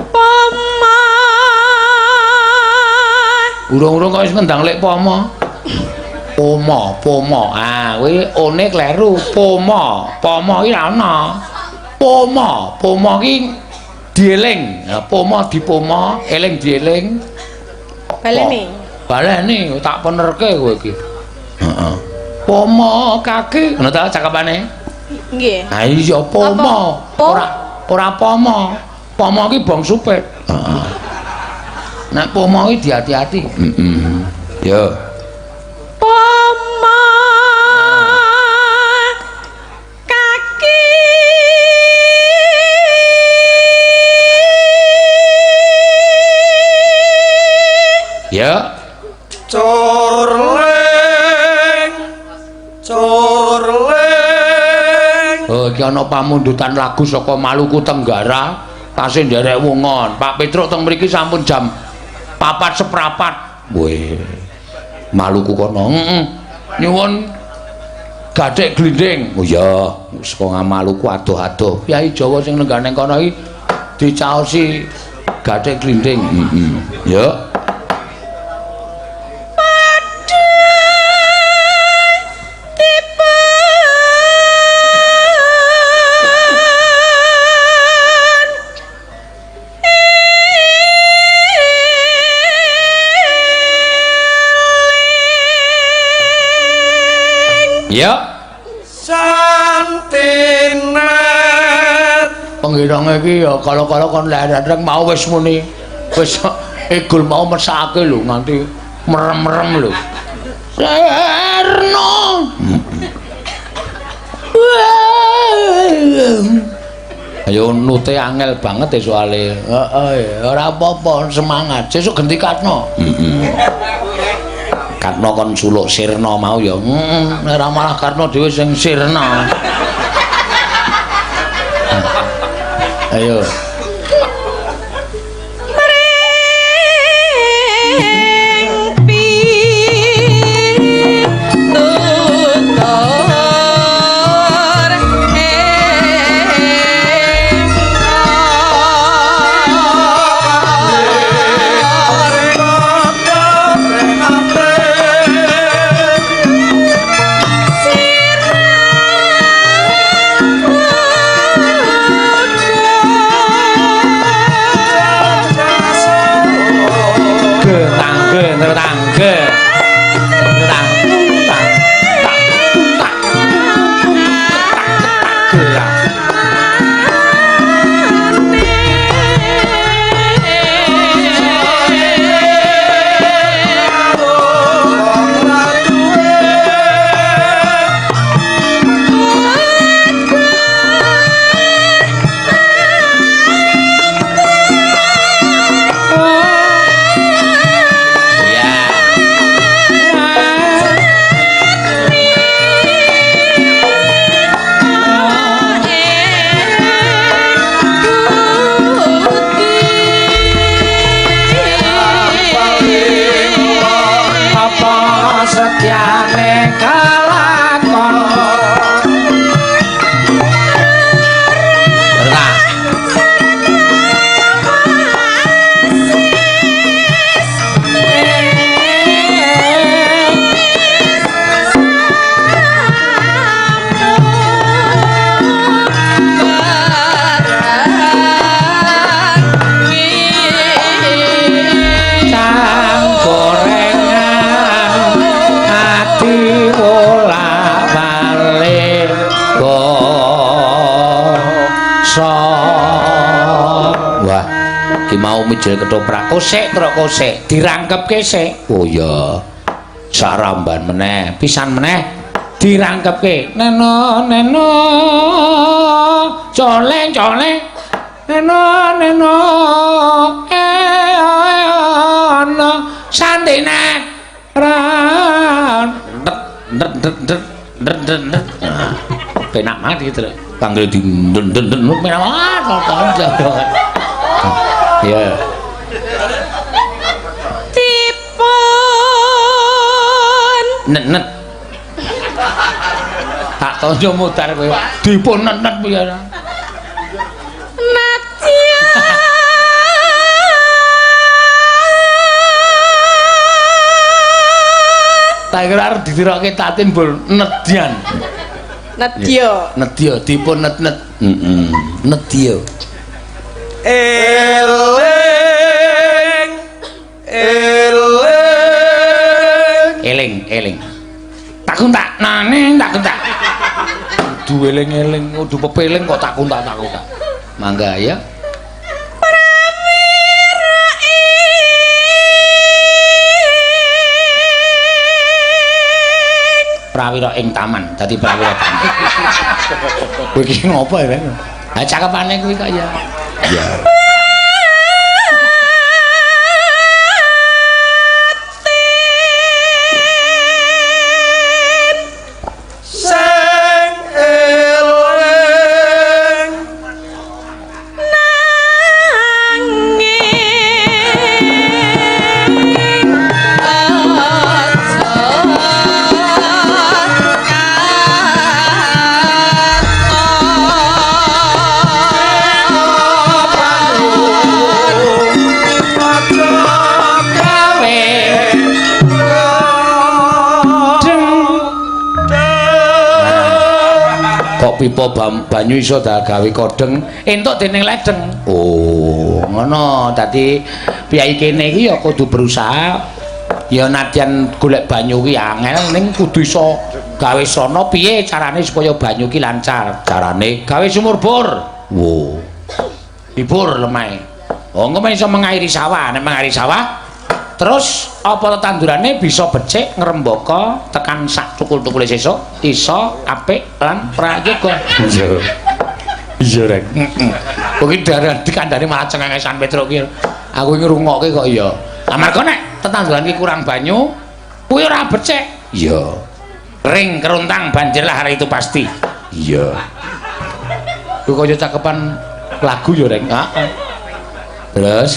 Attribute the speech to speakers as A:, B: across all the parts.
A: Poma.
B: Urung-urung kok wis ngendang lek pomo. Pomo, pomo. Ah, kuwi one kleru. Pomo, pomo iki ra ana. Pomo, pomo iki dieling. Pomo dipomo, eling dieling.
A: Baleni.
B: Baleni tak penerke kowe iki. Heeh. Pomo kaki, ngono ta cakepane?
A: Nggih.
B: Ha iya pomo.
A: Ora
B: ora pomo. Pomo iki bang supit. Heeh. Nek pomo iki diati-ati. Heeh. Yo.
A: Pomo kaki.
B: Ya.
C: Corleng. Corleng.
B: Oh, iki ana pamundutan lagu saka Maluku Tenggara, tasih nderek wungon. Pak Petruk teng mriki sampun jam 4:15. Weh. Maluku kono. Heeh. Nyuwun gathik glinding. Oh iya, saka Maluku adoh-adoh. Kyai Jawa sing lenggah ning kono iki dicaosi gathik glinding. Heeh. Ya. Ya.
C: Santinet.
B: Penggirange iki ya kala-kala kon lereng mau wis muni. Wis egul mau mesake lho nganti merem-merem lho. Serno. Ayo nute angel banget ya soalé. Heeh, ora apa-apa, semangat. Sesuk genti Katno. Heeh. Karno kon suluk sirna mau ya. Heeh, ora malah Karno dhewe sing sirna. Ayo.
A: Mring pitutur
B: Setyane kalakon. Ora. Ki mau mijil ketoprak kosek truk kosek dirangkepke sik. Oh iya, sak ramban meneh pisan meneh dirangkepke. Neno neno coleng coleng neno neno ana santine ran det det det det det det. Penak banget iki truk panggil di den den den penak banget. Iya.
A: Dipun
B: net-net. Tak tonjo mutar kowe. Dipun net-net piye?
A: Nadyan
B: Tak kira arep ditirokke Tatin bol nedyan.
A: Nedya.
B: Nedya dipun net-net. Heeh. Nedya.
C: Eling eling
B: Eling, eling. Takun tak nane takun tak. Kudu eling-eling, kudu pepeling kok takun tak takun tak. Mangga ya. Prawira ing taman, dadi prawira taman. Kowe iki ngopo ya, Bang? Ha cakepane kuwi kok ya. Iya.
C: Sing eling
A: Nanging aja
C: aja
B: Gawe kok pipa banyu iso gawe kodheng entuk dening ledeng. Oh, ngono. Dadi piyai kene iki ya kudu berusaha ya nadyan golek banyu ki angel ning kudu iso gawe sono piye carane supaya banyu ki lancar. Carane gawe sumur bor. Wo. Dibor lemahe. Oh, engko men iso mengairi sawah. Nek mengairi sawah terus apa tetandurane bisa becik ngrembaka tekan sak tukul-tukule sesuk iso apik lan prayoga. Iya. Iya rek. Heeh. Kuwi darah dikandani malah cengengesan Petruk ki. Aku ngrungokke kok iya. Amarga nek tetanduran ki kurang banyu kuwi ora becik. Iya. Ring keruntang banjirlah hari itu pasti. Iya. Kuwi kaya cakepan lagu ya rek. Heeh. Terus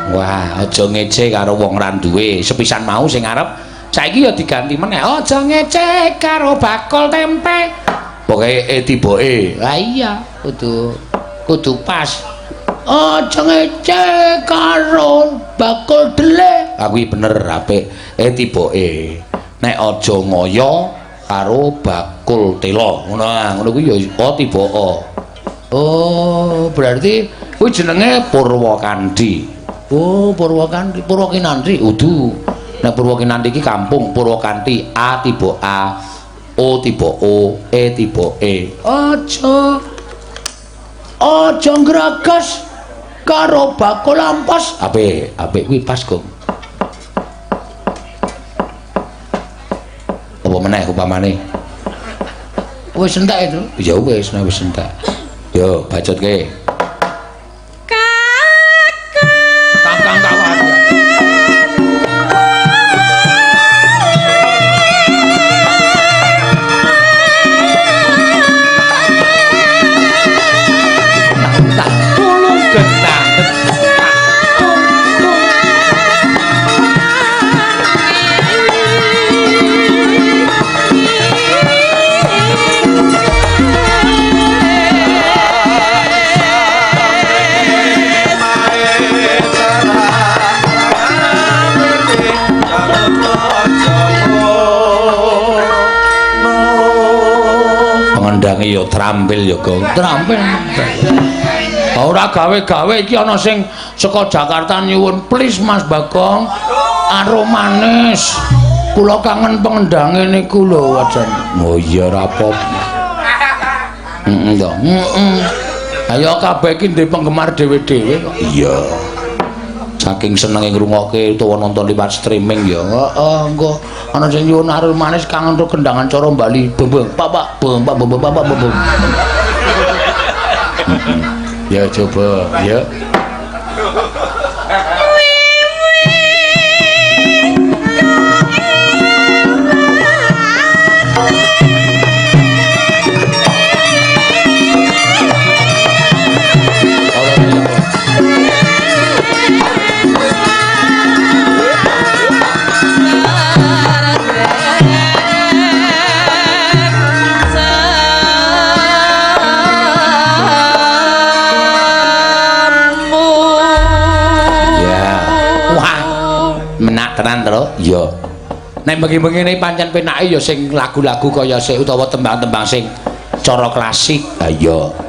B: wah, aja ngece karo wong ra duwe. Sepisan mau sing arep saiki ya diganti meneh. Aja ngece karo bakul tempe. Pokoke e tiboke. Lah iya, kudu pas. Aja ngece karo bakul dele. Ah kuwi bener apik. E tiboke. Nek aja ngoyo karo bakul tela. Ngono ah, ngono kuwi ya o tiboke. Oh, berarti kuwi jenenge Purwakandi. Oh, Purwakanti, Purwakinanti. Udu. Nek Purwakinanti iki kampung Purwakanti, A tiba A, O tiba O, E tiba E. Aja aja ngragas karo bakul ampas. Apik, apik kuwi pas, Gong. Apa meneh upamane? Wis entek itu. Ya wis, nek wis entek. Yo, bacotke. Kakang kawan. Tak tulung genah. Tak tung. Pengendange ya trampil ya, Gong. Trampil. Ora gawe-gawe iki ana sing saka Jakarta nyuwun, please Mas Bagong, aromanis. Kula kangen pengendange niku lho wajan. Oh iya ora apa-apa. Heeh to. Heeh. Ayo kabeh iki ndek penggemar dhewe-dhewe kok. Iya. Saking senenge ngrungokke utawa nonton liwat streaming ya. Heeh, engko ana sing nyuwun Arul Manis kangen ro kendangan cara Bali. Bem bem pak pak bem pak bem pak pak bem bem. Ya coba, ya. Ya. Wah, menak tenan to? Iya. Nek bengi-bengi ne pancen penake ya sing lagu-lagu kaya sik utawa tembang-tembang sing cara klasik. Ha iya.